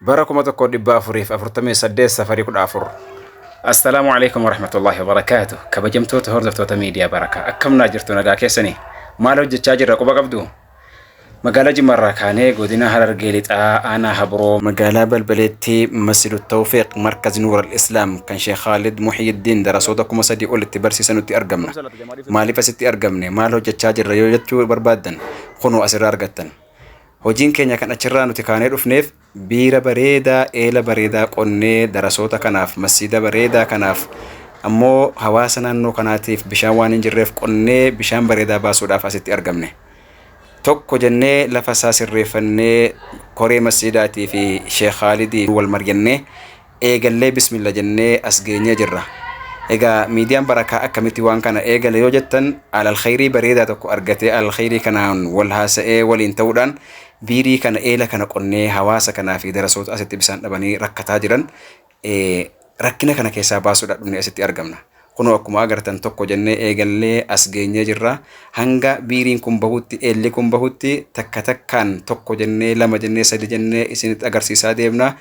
Bara 1448 safarii 14. Assalaamu alaikum warahmatullahi wabarakaatu. Kabajamtoota hordoftoota miidiyaa Barakaa, akkam naa jirtu? Nagaa keessanii? Maal hojjechaa jirra quba qabdu? Magaalaa Jimmaarraa kaanee godina Harargee Lixaa, aanaa Habroo, magaalaa Balbaleetti Masjidu Tawfiiq, Markaz Nuur al-Islaam kan Sheekh Khaalid Muhyiddin darasoota 3000 olitti barsiisanutti argamna. Maaliif asitti argamne? Maal hojjechaa jirra yoo jechuu barbaaddan, kunoo asirraa argattan. Hojiin keenya kan achirraa nuti kaanee dhufneef biira bareedaa, eela bareedaa qonnee darasoota kanaaf, masjiida bareedaa kanaaf, ammoo hawaasa naannoo kanaatiif bishaan waan hin jirreef qonnee bishaan bareedaa baasuudhaaf asitti argamne. Tokko jennee lafa isaa sirreeffannee, koree masjiidaatii fi Sheekh Khaalidii wal marjannee eegallee, bismilla jennee as geenyee jirra. Egaa miidiyaan Barakaa akkamitti waan kana eegale yoo jettan, alal khayrii bareedaa tokko argatee, alal khayrii kanaan wal haasa'ee, waliin ta'uudhaan biirii kana, eela kana qonnee hawaasa kanaa fi darasoota asitti bisaan dhabanii rakkataa jiran rakkina kana keessaa baasuudhaaf dhufnee asitti argamna. Kunoo akkuma agartan tokko jennee eegallee as geenyee jirra. Hanga biiriin kun bahutti, eelli kun bahutti, takka takkaan tokko jennee, lama jennee, sadi jennee isinitti agarsiisaa deemna.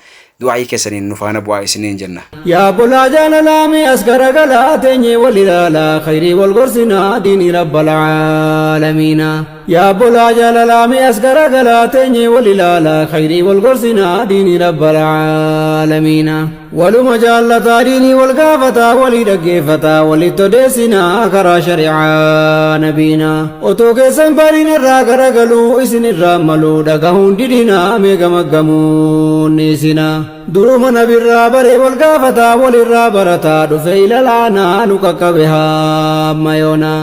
Du'aayii keessaniin nu faana bu'aa isiniin jenna. Yaa bulaa jaalalaa, mee as garagalaa, teenyee wal ilaalaa, khayrii wal gorsinaa, diinii rabbal aalamiina. Yaa bulaa jaalalaa, mee as garagalaa, teenyee wal ilaalaa, khayrii wal gorsinaa, diinii rabbal aalamiina. Waluma jaallataa, diinii wal gaafataa, walii dhaggeeffataa, walitti odeessinaa karaa shari'aa nabiina. Otoo keessan bariin irraa garagaluu isin irraa maluu dhagahuun didinaa, mee gamaggamuun isina. Duruma nabirraa baree wal gaafataa, walirraa barataa dhufe, ilalaanaa nu qaqqabe hamma yoona.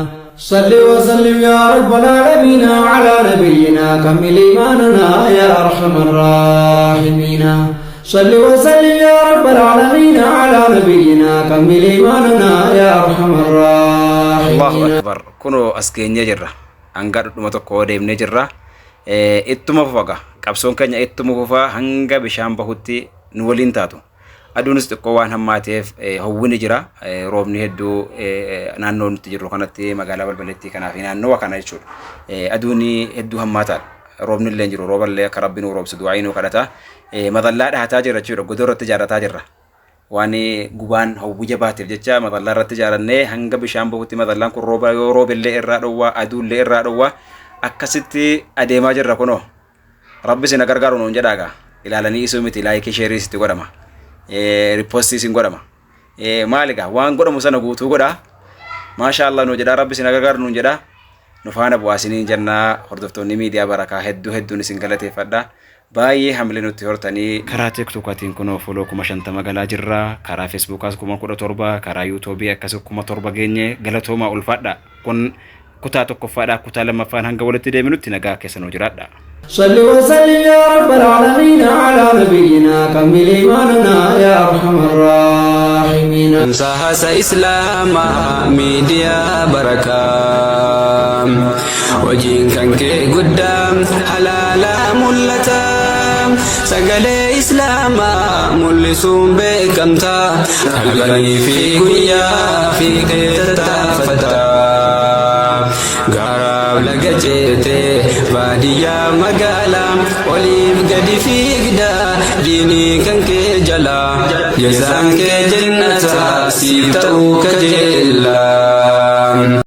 صل وسلم يا رب العالمين على نبينا، كمل إيماننا يا أرحم الراحمين. صل وسلم يا رب العالمين على نبينا، كمل إيماننا يا أرحم الراحمين. Allahu akbar! Kunoo as geenyee jirra. Hanga dhudhuma tokko deemnee jirra. Ittuma fufaga. Qabsoon keenya ittuma fufaa, hanga bishaan bahutti nu waliin taatu. Aduunis xiqqoo waan hammaateef howwini jira. Roobni hedduu naannoo nuti jirru kanatti, magaalaa Balbaleetti kanaa fi naannowa kana jechuudha. Aduun hedduu hammaataadha. Roobni illee hin jiru. Rooba illee akka Rabbi nuu roobsu du'aayii nuu kadhata. Madallaa dhahataa jirra jechuudha. Godoo irratti ijaarrataa jirra. Waan gubaan howwi jabaateef jecha madallaa irratti ijaarannee hanga bishaan bahutti, madallaan kun rooba yoo roobillee irraa dhowwaa, aduullee irraa dhowwaa, akkasitti adeemaa jirra kunoo. Rabbi isin gargaaru nuun jedhaagaa. Ilaalanii isuu miti, like, share itti godhama. Repost isin godhama. Maali gaa, waan godhamu sana guutuu godhaa. Maashaa Allah nuu jedhaa, Rabbi isin gargaaru nuun jedhaa. Nu faana bu'aa isiniin jennaa. Hordoftoonni miidiyaa Barakaa, hedduu hedduun isin galateeffadha. Baay'ee hamilee nutti hortanii. Karaa TikTokatiin kunoo follow 50,000 galaa jirra. Karaa Facebookaas 17,000, karaa YouTubeii akkasii 7,000 geenye. Galatoomaa, ulfaadha. Kun kutaa tokkoffaadha. Kutaa lammaffaan hanga walitti deebinutti nagaa keessa nuu jiraadha. صل وسلم يا رب العالمين على نبينا، كمل إيماننا يا أرحم الراحمين. Sahasa Islaamaa, miidiyaa Barakaa, hojiin kan kee guddaa halaalaa mul'ata. Sagalee Islaamaa mul'isuun beekamta, halkanii fi guyyaa fiigee tattaafata. Gaaraaf laga ceetee, baadiyyaa magaalaa, oliif gadi fiigda diinii kan kee jala. Jazaan kee jannata siif ta'uu kajeella.